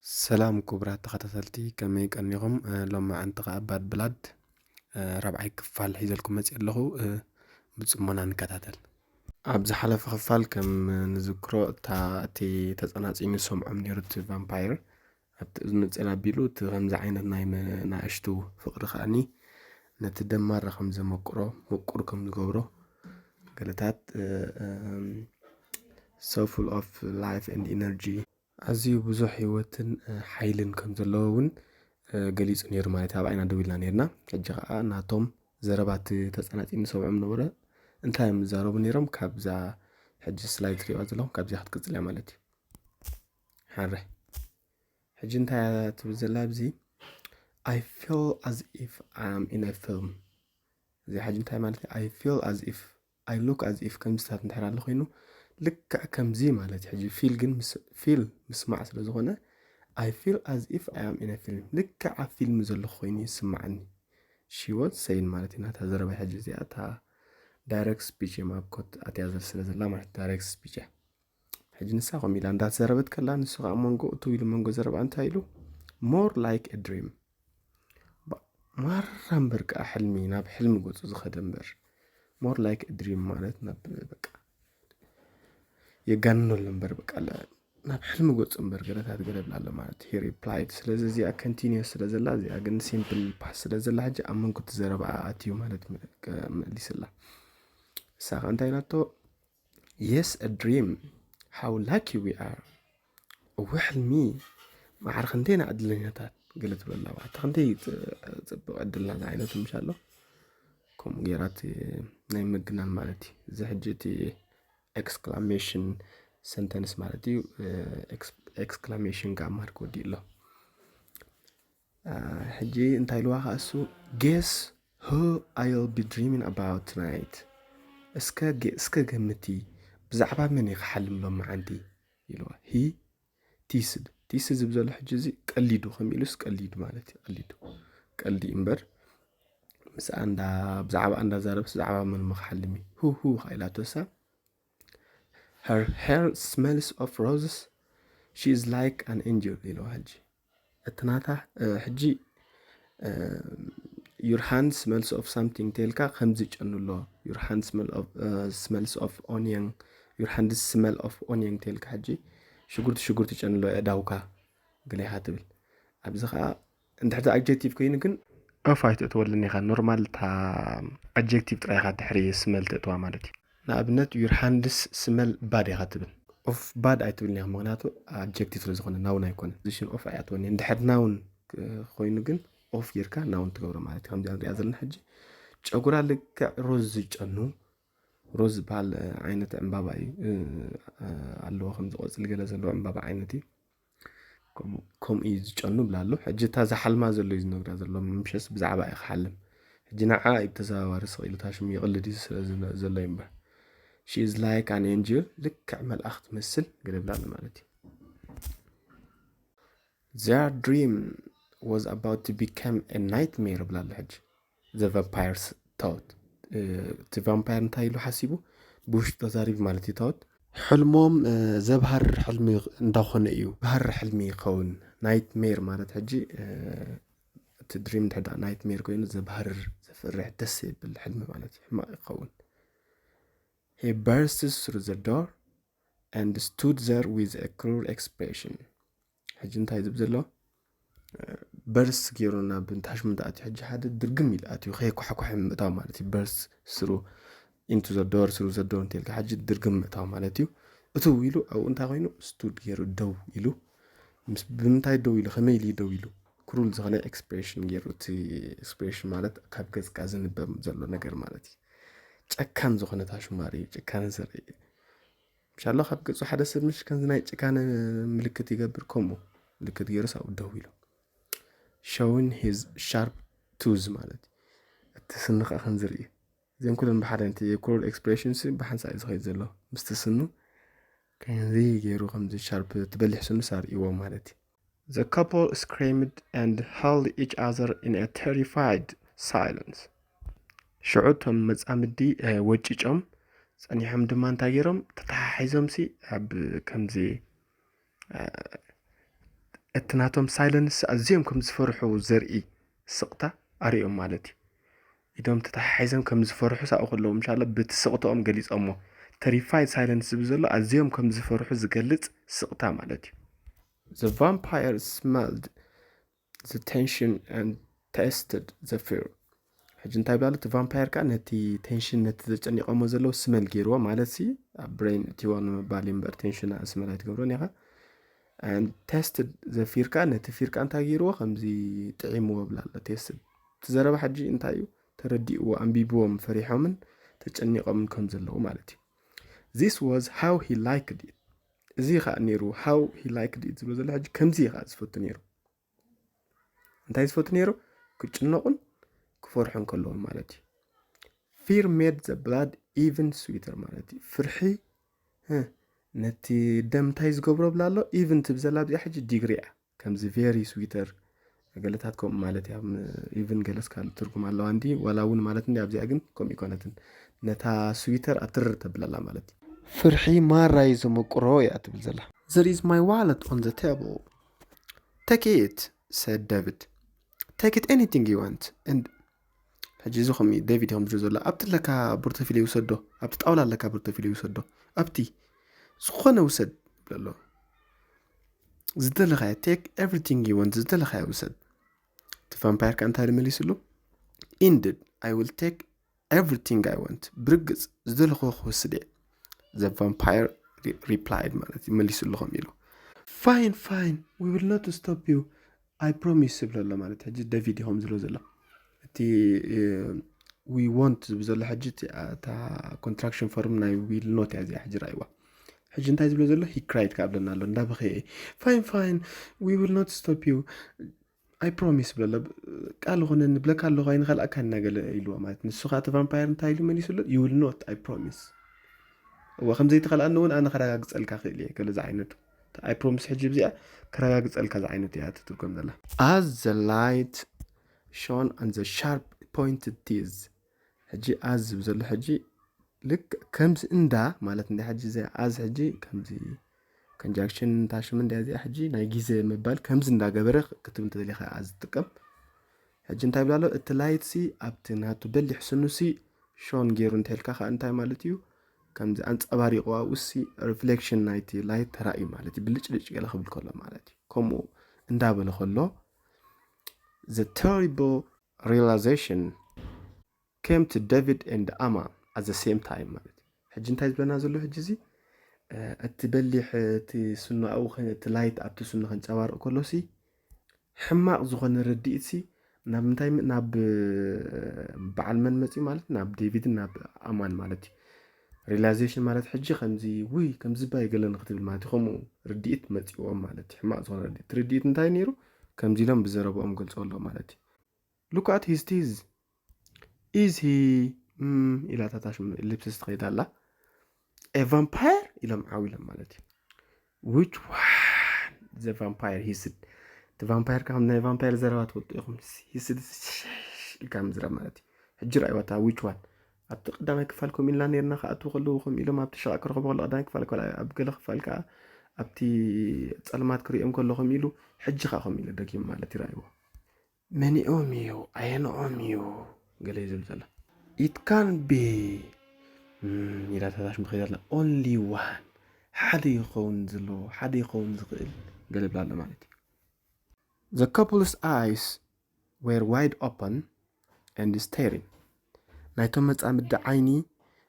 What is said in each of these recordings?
ሰላም ክቡራት ተኸታተልቲ፣ ከመይ ቀኒኹም? እ፣ ሎማዓንቲ ኸኣ ባድ ብላድ፣ እ፣ ራብዓይ ክፋል ሒዘልኩም መፂእ ኣለኹ። እ፣ ብፅሞና ንከታተል። ኣብ ዝሓለፈ ክፋል ከም ንዝክሮ፣ እታ፣ እቲ ተፀናፂኑ ዝሰምዖም ነይሩ፣ እቲ ቫምፓየር ኣብቲ እዝኑ ፅን ኣቢሉ፣ እቲ ከምዚ ዓይነት ናይ መ-፣ ናእሽቱ ፍቕሪ ከኣኒ ነቲ ደማራ ከም ዘመቅሮ፣ ምቁር ከም ዝገብሮ፣ ገለታት፣ እ፣ እም፣ so full of life and energy፣ ኣዝዩ ብዙሕ ህይወትን፣ እ፣ ሓይልን ከም ዘለዎ እውን፣ እ፣ ገሊጹ ነይሩ ማለት እዩ። ኣብ ዓይና ደው ኢልና ነይርና። ሕጂ ኸኣ ናቶም ዘረባ እቲ ተጸናጺኑ ንሰምዖም ነበረ። እንታይ እዮም ዝዛረቡ ነይሮም? ካብዛ ሕጂ ስላይድ ትሪእዋ ዘለኹም፣ ካብዚኣ ክትቅጽል እያ ማለት እዩ። ሓረ። ሕጂ እንታይ እያ ትብል ዘላ ኣብዚ? I feel as if I am in a film። እዚ ሕጂ እንታይ ማለት እዩ? I feel as if፣ I look as if ከምዚታት እንድሕር ኣሎ ኮይኑ፣ ልክዕ ከምዚ ማለት እዩ። ሕጂ ፊል ግን ምስ-፣ ፊል ምስማዕ ስለ ዝኾነ፣ I feel as if I am in a film። ልክዕ ኣብ ፊልም ዘለኹ ኮይኑ ይስማዓኒ። She was saying ማለት እዩ። ናታ ዘረባ ሕጂ እዚኣ እታ ዳይሬክት ስፒች እዮም ኣብ ኮት ኣትያ ዘል-፣ ስለ ዘላ ማለት ዳይሬክት ስፒች እያ። ሕጂ ንሳ ከምኡ ኢላ እንዳተዘረበት ከላ፣ ንሱ ከዓ መንጎ እትው ኢሉ መንጎ ዘረባ እንታይ ኢሉ? More like a dream። ባ-፣ ማራ እምበር ከዓ ሕልሚ፣ ናብ ሕልሚ ገጹ ዝኸደ እምበር። More like a dream ማለት ናብ በቃ የጋንነሉ እምበር በቃ ለ-፣ ናብ ሕልሚ ገጹ እምበር ገለታት ገለ ብላ ኣሎ ማለት he replied። ስለዚ እዚኣ ኮንቲኒየስ ስለ ዘላ፣ እዚኣ ግን ሲምፕል ፓስት ስለ ዘላ፣ ሕጂ ኣብ መንጎ እቲ ዘረባ ኣትዩ ማለት መ-፣ ከ-፣ መሊስላ። ንሳ ከዓ እንታይ ኢላቶ? Yes, a dream. How lucky we are. እወ ሕልሚ፣ ማዕረ ክንደይና ዕድለኛታት፣ ገለ ትብለላ። ዋዕታ ክንደይ ጽ-፣ ጽቡቕ ዕድልና ዝዓይነቱ ምሽ ኣሎ። ከምኡ ገይራ እቲ ናይ ምግናን ማለት እዩ። እዚ ሕጂ እቲ ኤክስክላሜሽን ሰንተንስ ማለት እዩ። ኤክስ-፣ ኤክስክላሜሽን ጋማር ክወዲእ ኣሎ። አ፣ ሕጂ እንታይ ኢልዋ ከኣ እሱ? Guess who I'll be dreaming about tonight። እስከ ገ-፣ እስከ ገምቲ፣ ብዛዕባ መን እየ ክሓልም ሎመዓንቲ? ኢልዋ። He teased። ቲስድ ዝብል ዘሎ ሕጂ እዚ ቀሊዱ፣ ከም ኢሉስ ቀሊዱ ማለት እዩ። ቀሊዱ። ቀልዲ እምበር፣ ምስኣ እንዳ-፣ ብዛዕባ እንዳዛረብስ ብዛዕባ መን እሞ ክሓልም እዩ? Who, who ከኣ ኢላቶ እሳ? Her hair smells of roses. She is like an angel ኢልዋ ሕጂ። እቲ ናታ፣ እ፣ ሕጂ፣ እ፣ your hand smells of something ተልካ ከምዚ ጨኑ ኣሎ። Your hand smell of፣ እ፣ smells of onion። Your hand smell of onion ተልካ ሕጂ ሽጉርቲ፣ ሽጉርቲ ጨኑ ኣሎ ኣእዳውካ ገለ ኢኻ ትብል። ኣብዚ ኸኣ እንድሕር ኣድጀክቲቭ ኮይኑ ግን ኦፍ ኣይትእትወሉን ኢኻ። ኖርማል እታ ኣድጀክቲቭ ጥራይ ኢኻ ድሕሪ ስመል ተእትዋ ማለት እዩ። ንኣብነት your hands smell bad ኢኻ ትብል። ኦፍ ባድ ኣይትብልን ኢኻ፣ ምኽንያቱ ኣድጀክቲቭ ስለ ዝኾነ፣ ናውን ኣይኮነ። ፖዚሽን ኦፍ ኣይኣትወን እየ። እንድሕር ናውን ኮይኑ ግን ኦፍ ጌርካ ናውን ትገብሮ ማለት እዩ። ከምዚኣ ንሪኣ ዘለና ሕጂ ጨጉራ ልክዕ ሮዝ ዝጨኑ፣ ሮዝ ዝበሃል፣ እ፣ ዓይነት ዕምባባ እዩ፣ እ፣ እ፣ ኣለዎ፣ ከምዚ ቆጽሊ ገለ ዘለዎ ዕምባባ ዓይነት እዩ። ከምኡ፣ ከምኡ እዩ ዝጨኑ ብላ ኣሎ። ሕጂ እታ ዝሓልማ ዘሎ እዩ ዝነግራ ዘሎ፣ ምሸስ ብዛዕባ እዩ ክሓልም። ሕጂ ንዓ እዩ ብተዘዋዋሪ ስቕ ኢሉ እታ ሽሙ ይቕልድ እዩ ስለ ዝነ-፣ ዘሎ እዩ እምበር። She is like an angel፣ ልክዕ መልኣኽ ትመስል ገለ ብላ ኣሎ ማለት እዩ። Their dream was about to become a nightmare ብላ ኣሎ ሕጂ። The vampires thought። እ፣ እቲ ቫምፓየር እንታይ ኢሉ ሓሲቡ? ብውሽጡ ተዛሪቡ ማለት እዩ። ታወት ሕልሞም፣ እ፣ ዘብሃርር ሕልሚ እንዳኾነ እዩ። ባህሪ ሕልሚ ይኸውን። ናይትሜር ማለት ሕጂ፣ እ፣ እቲ ድሪም እንድሕር ደኣ ናይትሜር ኮይኑ ዘብሃርር፣ ዘፍርሕ፣ ደስ ዘይብል ሕልሚ ማለት እዩ። ሕማቕ ይኸውን። He burst through the door and stood there with a cruel expression። ሕጂ እንታይ ዝብል ዘሎ? በርስ ገይሩ ናብ እንታሽሙ ኣትዩ። ሕጂ ሓደ ድርግም ኢሉ ኣትዩ፣ ከየኳሕኳሐ ምእታው ማለት እዩ። በርስ ስሩ፣ into the door፣ ስሩ the door እንተልካ፣ ሕጂ ድርግም ምእታው ማለት እዩ። እትው ኢሉ ኣብኡ እንታይ ኮይኑ? ስቱድ ገይሩ ደው ኢሉ። ምስ፣ ብምንታይ ደው ኢሉ? ከመይ ኢሉ እዩ ደው ኢሉ? ክሩል ዝኾነ ኤክስፕሬሽን ገይሩ። እቲ ኤክስፕሬሽን ማለት ካብ ገጽካ ዝንበብ ዘሎ ነገር ማለት እዩ። ጨካን ዝኾነ ታሽማሪ፣ ጭካነ ዘርኢ። ምሻሎ ካብ ገጹ ሓደ ሰብ ምሽ ከምዚ ናይ ጭካነ ምልክት ይገብር፣ ከምኡ ምልክት ገይሩ ሳብ ደው ኢሉ። Showing his sharp tooth ማለት እዩ። እቲ ስኒ ኸዓ ከም ዝርኢ። እዚኦም ኩለን ብሓደ ነቲ ክሩል ኤክስፕሬሽንስ ብሓንሳእ እዩ ዝኸይድ ዘሎ። ምስቲ ስኑ ከምዚ ገይሩ ከምዚ ሻርፕ ትበሊሕ ስኑ ሳርእይዎ ማለት እዩ። The couple screamed and held each other in a terrified silence። ሽዑ እቶም መጻምዲ፣ እ፣ ወጭጮም ጸኒሖም ድማ እንታይ ገይሮም? ተተሓሒዞም ሲ ኣብ ከምዚ፣ እ፣ እቲ ናቶም ሳይለንስ ኣዝዮም ከም ዝፈርሑ ዘርኢ ስቕታ ኣርእዮም ማለት እዩ። ኢዶም ተተሓሒዞም ከም ዝፈርሑ ሳኡ ከለዉ ምሻለ ብቲ ስቕትኦም ገሊጾሞ። ተሪፋይድ ሳይለንስ ዝብል ዘሎ ኣዝዮም ከም ዝፈርሑ ዝገልጽ ስቕታ ማለት እዩ። The vampire smelled the tension and tasted the fear። ሕጂ እንታይ ብላሉ? እቲ ቫምፓየር ከዓ ነቲ ቴንሽን፣ ነቲ ዘጨኒቐሞ ዘለዉ ስመል ገይርዎ ማለት ሲ ኣብ ብሬን እቲዎ ንምባል እዩ እምበር ቴንሽን ስመል ኣይትገብሮን ኢኻ። And tasted the fear ከዓ ነቲ ፊር ከዓ እንታይ ገይርዎ? ከምዚ ጥዒምዎ ብላሎ። ቴስትድ እቲ ዘረባ ሕጂ እንታይ እዩ? ተረዲእዎ፣ ኣንቢብዎም፣ ፈሪሖምን ተጨኒቖምን ከም ዘለዉ ማለት እዩ። This was how he liked it። እዚ ከዓ ነይሩ how he liked it ዝብሎ ዘሎ ሕጂ ከምዚ እዩ ከዓ ዝፈቱ ነይሩ። እንታይ ዝፈቱ ነይሩ? ክጭነቑን ክፈርሑን ከለዎም ማለት እዩ። Fear made the blood even sweeter ማለት እዩ። ፍርሒ እ፣ ነቲ ደም እንታይ ዝገብሮ ብላ ኣሎ? ኢቭን ትብል ዘላ ኣብዚኣ ሕጂ ዲግሪ እያ። ከምዚ ቬሪ ስዊተር ገለታት ከምኡ ማለት እያ። ኢቭን ገለስ ካልእ ትርጉም ኣለዋ እንዲ ዋላ እውን ማለት እንዲ ኣብዚኣ ግን ከምኡ ይኮነትን። ነታ ስዊተር ኣትርር ተብለላ ማለት እዩ። ፍርሒ ማራ እዩ ዘመቁሮ እያ ትብል ዘላ። There is my wallet on the table. Take it, said David. Take it anything you want. And ሕጂ እዚ ከምኡ ዴቪድ እዮም ዝብሎ ዘሎ። ኣብቲ ኣለካ ፖርቶፊልዮ ውሰዶ፣ ኣብቲ ጣውላ ኣለካ ፖርቶፊልዮ ውሰዶ፣ ኣብቲ ዝኾነ ውሰድ ይብሎ ኣሎ። ዝደለኻዮ take everything you want፣ ዝደለኻዮ ውሰድ። እቲ ቫምፓየር ከ እንታይ ኢሉ መሊስሉ? Indeed, I will take everything I want። ብርግጽ ዝደለኹዎ ክወስድ እየ። The vampire re- replied ማለት እዩ፣ መሊስሉ ከም ኢሉ። Fine, fine, we will not stop you, I promise ይብሎ ኣሎ ማለት ሕጂ ዴቪድ እዩ ከም ዝብሎ ዘሎ። እቲ we won't ዝብል ዘሎ ሕጂ እቲ- እታ ኮንትራክሽን ፎርም ናይ will not እያ እዚኣ ሕጂ ራእይዋ። ሕጂ እንታይ ዝብሎ ዘሎ? He cried ከኣብለና ኣሎ እንዳበኸየ። Fine, fine, we will not stop you, I promise ብሎ ኣሎ። ቃል ኾነ ንብለካ ኣለኹ ኣይንኸልኣካ እናገለ ኢልዎ ማለት ንሱ ከዓ እቲ ቫምፓየር እንታይ ኢሉ መሊስሉ? You will not, I promise። እዋ ከም ዘይትኸልኣኒ እውን ኣነ ከረጋግፀልካ ክእል እየ ገለ ዝዓይነቱ። I promise ሕጂ ብዚኣ ከረጋግፀልካ ዝዓይነቱ እያ ትትርጎም ዘላ። As the light shone on the sharp pointed teeth ሕጂ as ዝብል ዘሎ ሕጂ ልክ ከምዚ እንዳ ማለት እንዳ ሕጂ እዚ as ሕጂ ከምዚ ኮንጃክሽን ታሽም እንዳ እዚኣ ሕጂ ናይ ግዜ ምባል ከምዚ እንዳገበረ ክትብል እንተደሊኻ as ትጥቀም። ሕጂ እንታይ ብላ ኣሎ? እቲ ላይት ሲ ኣብቲ ናቱ በሊሕ ስኑ ሲ ሾን ገይሩ እንተልካ ከዓ እንታይ ማለት እዩ? ከምዚ ኣንጸባሪቑ ኣብኡ ሲ ሪፍሌክሽን ናይቲ ላይት ተራእዩ ማለት እዩ። ብልጭልጭ ገለ ክብል ከሎ ማለት እዩ። ከምኡ እንዳበለ ከሎ the terrible realization came to David and Ama at the same time ማለት እዩ። ሕጂ እንታይ ዝብለና ዘሎ ሕጂ እዚ እቲ በሊሕ እቲ ስኑ ኣብኡ እቲ ላይት ኣብቲ ስኑ ከንጸባርቕ ከሎ ሲ ሕማቕ ዝኾነ ርድኢት ሲ ናብ ምንታይ ናብ በዓል መን መፅዩ ማለት ናብ ዴቪድን ናብ ኣማን ማለት እዩ። ሪላይዜሽን ማለት ሕጂ ከምዚ ውይ ከምዚ ባይ ገለ ንክትብል ማለት እዩ። ከምኡ ርድኢት መፅዎም ማለት እዩ። ሕማቕ ዝኾነ ርድኢት ርድኢት እንታይ ነይሩ? ከምዚ ኢሎም ብዘረብኦም ገልፆ ኣሎ ማለት እዩ። Look at his teeth, is he ኢላ ታታሽ ኢሊፕሲስ ትኸይድ ኣላ። A vampire ኢሎም ዓው ኢሎም ማለት እዩ። Which one? The vampire hissed። እቲ ቫምፓየር ከም ናይ ቫምፓየር ዘረባ ትወጡ ኢኹም። Hissed ኢልካ ምዝረብ ማለት እዩ። ሕጂ ርኣይዋ እታ which one ኣብቲ ቀዳማይ ክፋል ከም ኢልና ነርና ክኣትዉ ከለዉ ከም ኢሎም ኣብቲ ሸቓ ክረኽቡ ከለዉ ቀዳማይ ክፋል ኣብ ገለ ክፋል ከዓ ኣብቲ ፀልማት ክሪኦም ከሎ ከም ኢሉ ሕጂ ከዓ ከም ኢሉ ደጊም ማለት ይረኣይዎ። መኒኦም እዩ ኣየንኦም እዩ ገለ እዩ ዝብል ዘሎ። It can be ኢላ ታታሽ ምኸይድ ኣላ። Only one ሓደ ይኸውን ዘለዎ ሓደ ይኸውን ዝኽእል ገለ ብላ ኣሎ ማለት እዩ። The couple's eyes were wide open and staring። ናይቶም መጻምዲ ዓይኒ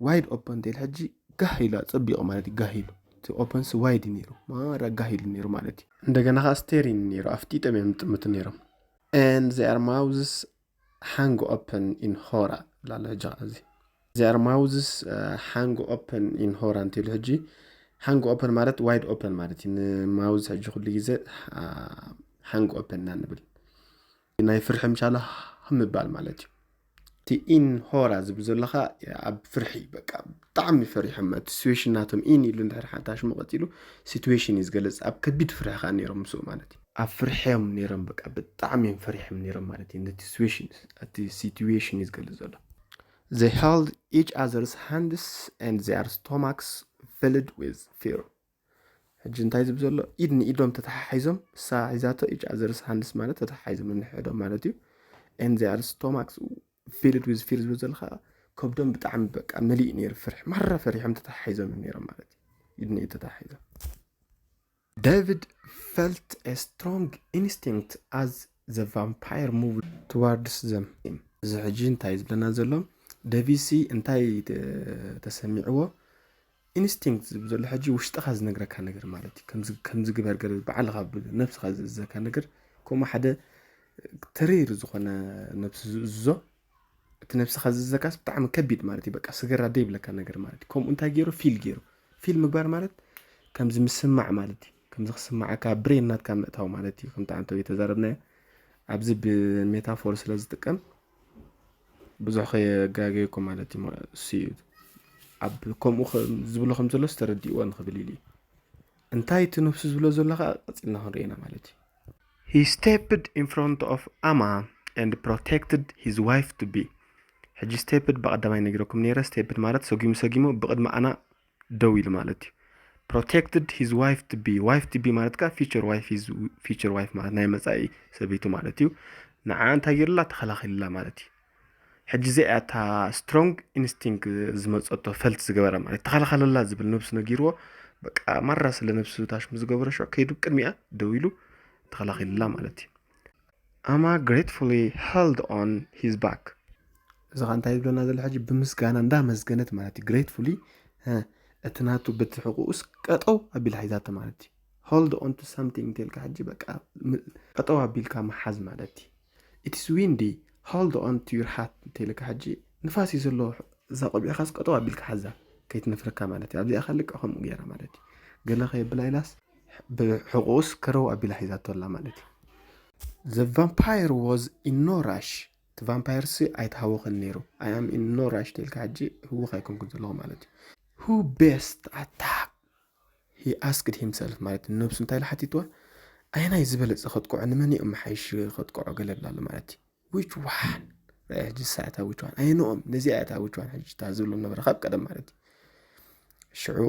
wide open እንተኢል ሕጂ ጋህ ኢሉ ኣጸቢቑ ማለት እዩ። ጋህ ኢሉ እቲ ኦፐንስ ዋይድ እዩ ነይሩ ማራ ጋህ ኢሉ ነይሩ ማለት እዩ። እንደገና ከዓ ስቴሪን ነይሩ ኣፍጢጦም እዮም ዝጥምቱ ነይሮም። And their mouths hung open in horror ብላሎ ሕጂ እዚ their mouths hung open in horror እንተኢሉ ሕጂ hung open ማለት wide open ማለት እዩ። ንማውዝ ሕጂ ኩሉ ግዜ hung open ኢና ንብል ናይ ፍርሒ ምሻሎ ምባል ማለት እዩ። እቲ in horror ዝብል ዘለካ ኣብ ፍርሒ በቃ ብጣዕሚ ፈሪሖም እቲ ሲትዌሽን ናቶም in ኢሉ እንድሕር ሓንታ ሽሙ ቀፂሉ ሲትዌሽን እዩ ዝገልፅ ኣብ ከቢድ ፍርሒ ከዓ ነይሮም ምስኡ ማለት እዩ። ኣብ ፍርሒ እዮም ነይሮም በቃ ብጣዕሚ እዮም ፈሪሖም ነይሮም ማለት እዩ። ነቲ ሲትዌሽን እቲ ሲትዌሽን እዩ ዝገልፅ ዘሎ። They held each other's hands and their stomachs filled with fear። ሕጂ እንታይ ዝብ ዘሎ ኢድ ንኢዶም ተተሓሒዞም እሳ ሒዛቶ each other's hands ማለት ተተሓሒዞም ንንሕዶም ማለት እዩ። And their stomachs filled with fear ዝብል ዘሎ ከዓ ከብዶም ብጣዕሚ በቃ መሊእ ነይሩ ፍርሒ ማራ ፈሪሖም ተተሓሒዞም እዮም ነይሮም ማለት እዩ። ኢድ ንኢድ ተተሓሒዞም። David felt a strong instinct as the vampire moved towards them. እዚ ሕጂ እንታይ ዝብለና ዘሎ ደቪሲ እንታይ ተሰሚዕዎ ኢንስቲንክት ዝብል ዘሎ ሕጂ ውሽጥኻ ዝነግረካ ነገር ማለት እዩ። ከምዚ ግበር ገለ ባዕልኻ ነብስኻ ዝእዘካ ነገር ከምኡ ሓደ ተሪር ዝኾነ ነብሲ ዝእዝዞ እቲ ነብስኻ ዝእዘካስ ብጣዕሚ ከቢድ ማለት እዩ። በቃ ስገር ኣደ ይብለካ ነገር ማለት እዩ። ከምኡ እንታይ ገይሩ ፊል ገይሩ ፊል ምግባር ማለት ከምዚ ምስማዕ ማለት እዩ። ከምዚ ክስማዓካ ብሬን ናትካ ምእታው ማለት እዩ። ከምቲ ዓንተው የተዛረብናዮ ኣብዚ ብሜታፎር ስለ ዝጥቀም ብዙሕ ከየጋገየኩም ማለት እዩ። እሱ እዩ ኣብ ከምኡ ዝብሎ ከም ዘሎስ ተረዲእዎ ንኽብል ኢሉ እዩ። እንታይ እቲ ነብሱ ዝብሎ ዘሎ ከዓ ቀፂልና ክንርኢና ማለት እዩ። He stepped in front of Ama and protected his wife to be ሕጂ ስቴፕድ ብቐዳማይ ነጊረኩም ነይረ። ስቴፕድ ማለት ሰጊሙ ሰጊሙ ብቕድሚ ኣና ደው ኢሉ ማለት እዩ። Protected his wife to be wife to be ማለት ከዓ future wife his future wife ማለት ናይ መፃኢ ሰበይቱ ማለት እዩ። ንዓ እንታይ ገይሩላ ተኸላኺሉላ ማለት እዩ። ሕጂ እዚኣ እታ ስትሮንግ ኢንስቲንክት ዝመፀቶ ፈልት ዝገበረ ማለት ተኸላኸለላ ዝብል ነብሱ ነጊርዎ በቃ ማራ ስለ ነብሱ ታሽሙ ዝገበረ ሽዑ ከይዱ ቅድሚኣ ደው ኢሉ ተኸላኺሉላ ማለት እዩ። ኣማ gratefully held on his back እዚ ኸ እንታይ ይብለና ዘሎ ሕጂ ብምስጋና እንዳመስገነት ማለት እዩ። Gratefully እቲ ናቱ በቲ ሕቁኡስ ቀጠው ኣቢላ ሒዛቶ ማለት እዩ። Hold on to something እንተልካ ሕጂ በቃ ቀጠው ኣቢልካ ምሓዝ ማለት እዩ። It's windy, hold on to your hat እንተልካ ሕጂ ንፋስ እዩ ዘሎ እዛ ቆቢዕኻስ ቀጠው ኣቢልካ ሓዛ ከይትነፍረካ ማለት እዩ። ኣብዚኣ ኸ ልክዕ ከምኡ ገይራ ማለት እዩ። ገለ ከየብላ ኢላስ ብሕቁኡስ ከረው ኣቢላ ሒዛቶ ኣላ ማለት እዩ። The vampire was in no rush እቲ ቫምፓየር ሲ ኣይተሃወኸን ነይሩ። I am in no rush ተልካ ሕጂ ህውኽ ኣይኮንኩን ዘለኹ ማለት እዩ። Who best attack he asked himself ማለት ንነብሱ እንታይ ኢሉ ሓቲትዋ ኣየናይ ዝበለፀ ከጥቅዖ ንመን እዮም መሓይሽ ከጥቅዖ ገለ ብላሉ ማለት እዩ። Which one ሕጂ ሳዕታ which one ኣየንኦም ነዚኣ እታ which one ሕጂ እታ ዝብሎም ነበረ ካብ ቀደም ማለት እዩ። ሽዑ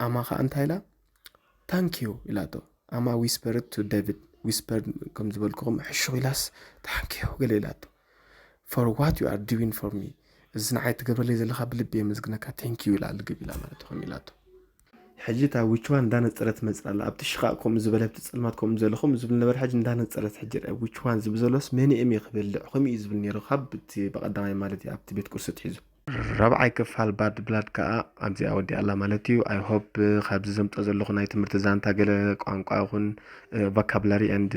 ኣማ ከዓ እንታይ ኢላ thank you ኢላቶ። ኣማ whispered to David whispered ከም ዝበልኩኹም ሕሹኽ ኢላስ thank you ገለ ኢላቶ። For what you are doing for me እዚ ንዓይ ትገብረለይ ዘለኻ ብልቢ የመስግነካ thank you ኢላ ልግብ ኢላ ማለት ከም ኢላቶ። ሕጂ እታ which one እንዳነፀረት ትመፅእ ኣላ። ኣብቲ ሽቓቕ ከምኡ ዝበለ ኣብቲ ፀልማት ከምኡ ዝበለ ከምኡ ዝብል ነበረ። ሕጂ እንዳነፀረት ሕጂ ርአ which one ዝብል ዘሎስ መን እየ ክበልዕ ከምኡ እዩ ዝብል ነይሩ ካብ እቲ ብቐዳማይ ማለት እዩ ኣብቲ ቤት ቁርሲ ትሒዙ። ራብዓይ ክፋል ባድ ብላድ ከዓ ኣብዚኣ ወዲኣ ኣላ ማለት እዩ። I hope ካብዚ ዘምፀ ዘለኹ ናይ ትምህርቲ ዛንታ ገለ ቋንቋ ይኹን vocabulary and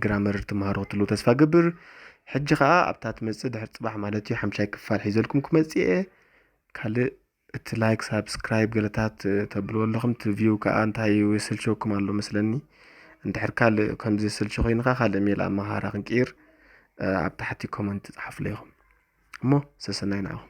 grammar ትመሃሩ ክትሉ ተስፋ ገብር። ሕጂ ከዓ ኣብታ ትመፅእ ድሕሪ ፅባሕ ማለት እዩ ሓምሻይ ክፋል ሒዘልኩም ክመፅእ እየ። ካልእ እቲ like subscribe ገለታት ተብልዎ ኣለኹም እቲ view ከዓ እንታይ እዩ የሰልቸኩም ኣሎ መስለኒ። እንድሕር ካልእ ከምዚ የሰልቸ ኮይንካ ካልእ ሜላ ኣመሃራ ክንቅይር ኣብ ታሕቲ comment ፃሓፉለይ ኢኹም። እሞ ሰሰናይ ንዓኹም።